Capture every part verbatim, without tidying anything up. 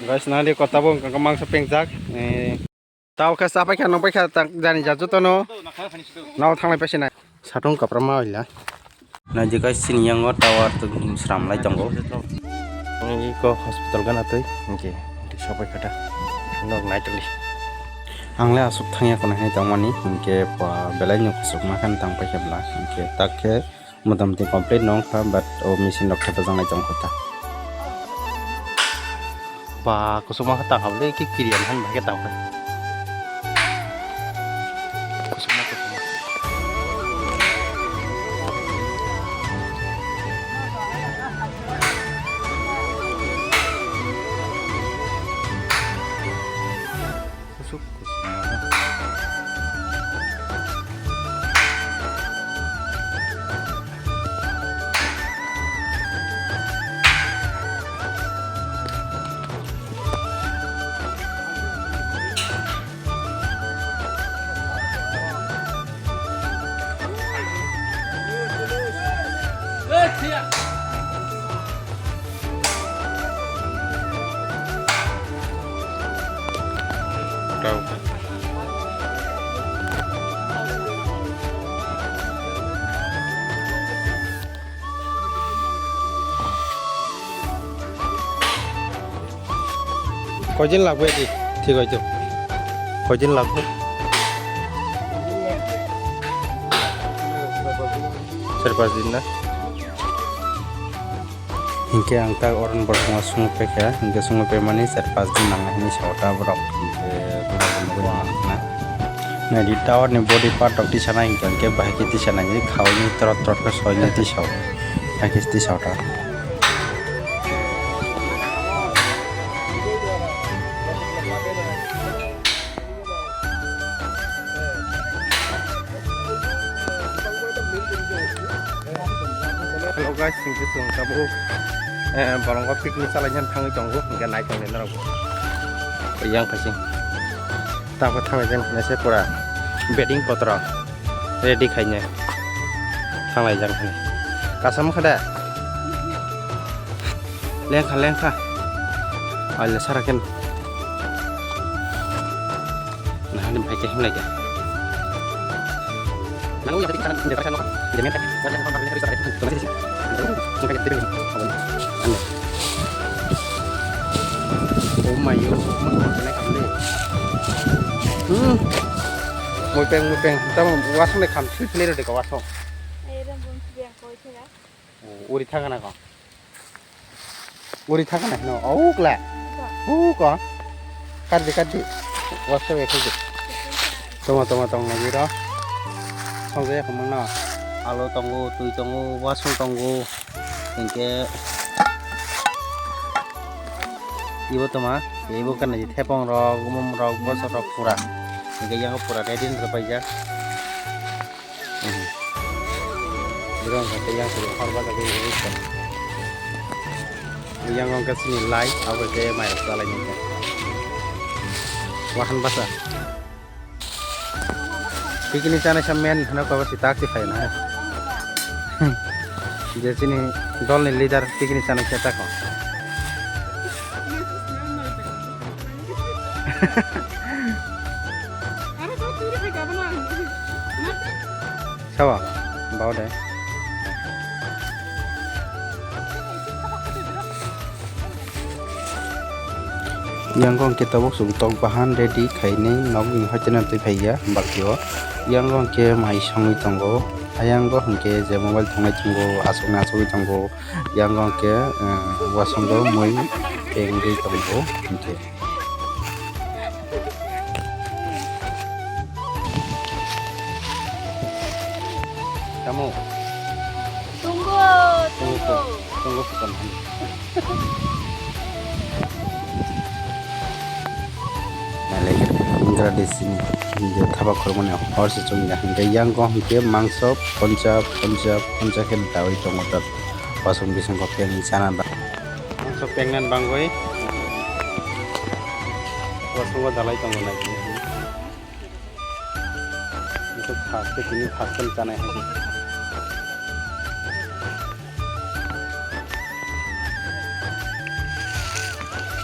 Guys, nadi kota bo wngkha mangsa pengjak. Eh, tao khe chapai kha, nokbai kha, tak jani ja jotono. Nao thanglai paisina. Satung kaprama oila. Naidi guys, sini yango tower sram lai tongo. Iko hospital gana twi, hingke, hingke sapai kha ta. Nok naitoli. Ang le aswk thangya kono hinwi tongmani, hingke pa belai no kusuk ma khe tang pai khe bla, hingke tak khe. Motamoti complete no wngkha, but o machine rok khe bwjaknai tongkha ta. Ba, kusukma khe tang habli, ki kiriya han bahai khe tang phai. Kusukma, kusukma. Kusuk, kusuk. Koidin lagbai di, thik oi to. Koidin lagbai? Char pas din na? Hinkhe ang tak oron borok no sungwi paikha, hinkhe sungwi paimani char pas din nangnai hinwi sa o ta borok. Hinkhe borok no nugwi mano khna. Naidi tower ni body part rok tisa nai hinkhe, hinkhe bahai khe tisa nai, khaui ni trot trot khe soi nai tisa o. Hai khe tisa o ta. Hello guys, hinkhe chwng tabuk, eh, bolongo picnic chalaina thangwi tongo, hinkhe naithokni norok bo. Yang phaising. Tabuk thanglaijak naise pura bedding kotoro ready khaina thanglaijak hinwi. Kasam kha da? Lengkha, lengkha. Aile sara khen. Nahani bhai khe himlai khe. Nang ya tadi sana dia sana. Dia minta. Oh my god. Hmm. Mui peng, mui peng. Tamo wasong le kham sui philai rode ka wasong. Uri thangana ko. Uri thangana hino. Aukla. Uko. Kaddi, kaddi. Wasong ya khuldi. Toma, toma, tong lagi ro. Song ya khumang no. Alo tongo, tui tongo, wasong tongo. Hinkhe ibo toma, ibo kana thepong rok, umum rok, bosor rok pura. Hinkhe yang pura ready rw paijak. Ibo wngkha tei yang sori hor bajagwi rw kha. Yang wngkha chini lai, abo khe mai rok chalai nai kha. Wahan basa. Picnic chana sa men hano kabo si tak si phai na. Je chini dol ni leader picnic chana sa tako. Sawa, bao de. Yang hwnkhe tabuk chwng tok bahan ready khainai nokni hoiteno twi phaiya bagio. Yang hwnkhe mai songwi tongo. Ayang bo hwnkhe je mobile thwngnai tongo, aswkno aswkwi tongo. Yang hwnkhe, eh, wasongo mui pengwi tongo hwnkhe. Tamo? Tunggu, tunggu. Tunggu, tunggu. Nalai Bangladesh ni je thaba khormani hor se chwngya hwnkhe yang kong hwnkhe mangso poncha poncha poncha khe dawi tongo ta wasong bising kok yang chana da. Mangso pengnan bangwi wasongo dalai tongo nai. Itu khas ke sini khas kan chana hai.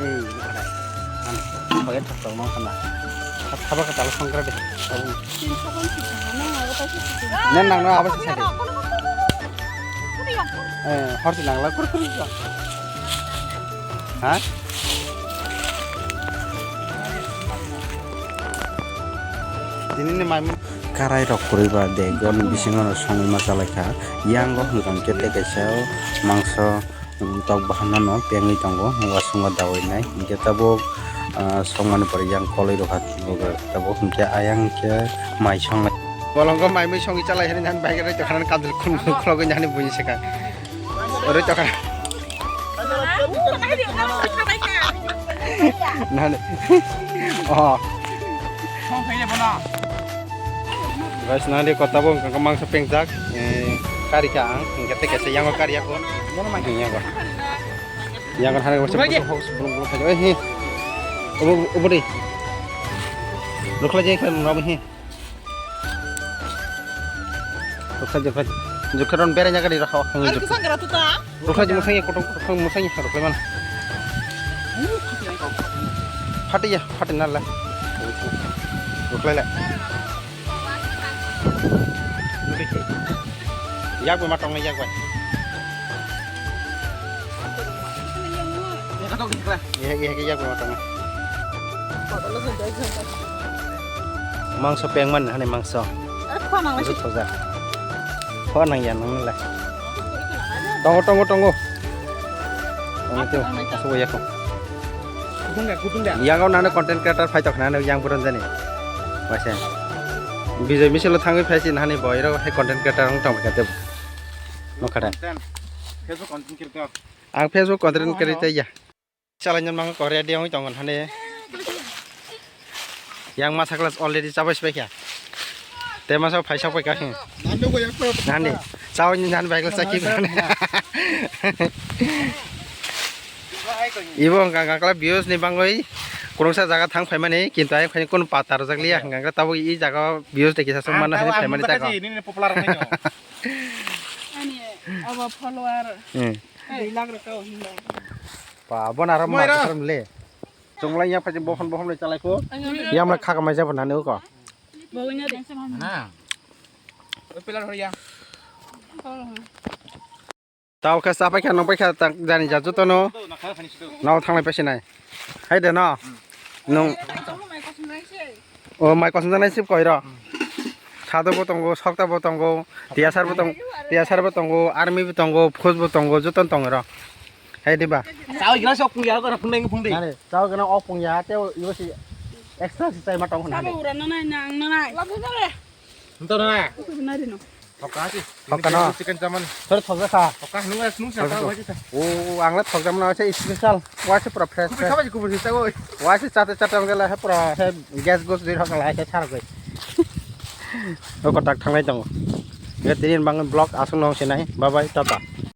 Ei, bukhara. Ang, ang bagwi thok thok no khana. Thaba ka tala songkra de. Nen nang no abo se sadi. Eh, hor si nang la kur kur. Ha? Tini ni mai. Karai rok kwrwi ba de, gor ni bisingo no songwi ma chalai kha. Yang o hwnkha hwnkhe tei kaisa mangso, um, tok bahan no no pengwi tongo, wasungo dawi nai. Hwnkhe tabuk, ah, songmani pore yang kolwi rokha tabuk, hwnkhe ayang khe mai songnai. Bolongo mai mui songwi chalai hwnwi nang bai khe tokha nang kandil khun khulogwi nani buini swkang. Oro tokha. Nani. Oh. Guys, nani kota bo hwnkha mangsa pengjak. Eh, kari kha ang, hwnkhe tei kaisa yango kari yakho. Yango. Yango hani wasa house bulung bulung khajo. Eh, he. Obo, obo de. Lokla je khan rabu he. Jokha, jokha, jokha ron bereng jaga di rakha ang jokha. Jokha jokha musang ya kotong kotong musang ya rokha man. Phati ya, phati nala. Rokha la. Yak bai matong yak bai. Iya, iya, iya, gua makan. Mangso pengman hani mangso. Thok jak. Thok nang ya nang le. Tongo, tongo, tongo. Tongo tu, asu ya ko. Yang kau nana content creator fight tak nana yang buron jani. Waisa. Bijay misil lo thangwi phaisi nani boy ro hai content creator ang tong kate. Nokha da. Facebook content creator. Ang Facebook content creator ya. Chalainani mangkha Korea de wng tongo hani. Yang masa class already chabai sbai kha. Te masa phaisa pai kha. Nandi, chabai ni nani bai class chaki. Ibo hwnkha hwnkha kla views ni bangwi kurungsa jaga thang phaimani, kintu ayang khaini kunu pata rwjak liya, hwnkha hwnkha tabuk i jaga views de kisa sung manna hani phaimani jaga. Ani abo follower. Hmm. Dui lakh rwkha o hinba. Pa, bo naro ma karam le. Chunglai ya phai bohon bohon le chalai ko. Yang ma khaka mai jabo nani ko. Bo nya de. Na. Oi pilar hoya. Tao kha sa pai kha nong pai kha jani ja joto no. Nao thanglai pai sinai. Hai de no. Nung. O mai kosom janai sip koi ro. Thado bo tongo, sokta bo tongo, T S R bo tongo, T S R bo tongo, army bo tongo, force bo tongo, joto tongo ro. Hai diba? Chao gila sok pung ya ko phung nang phung di. Nare, chao gana ok pung ya te ibo si extra si chai ma tong nare. Sabo ura nanai nang nanai. Labu nare. Nto na. Uku nari no. Hoka si. Hoka no. Chicken chaman. Sir thok ja kha. Hoka nung es nung sa ta wajita. O ang la thok ja mana se special. Wa se pura fresh. Kubi khabai kubi sa oi. Wa se chate chate ang la pura he gas gos dui hoka la he char goi. O kotak thanglai tongo. Ga tinin bang vlog asung nong sinai. Bye bye, tata.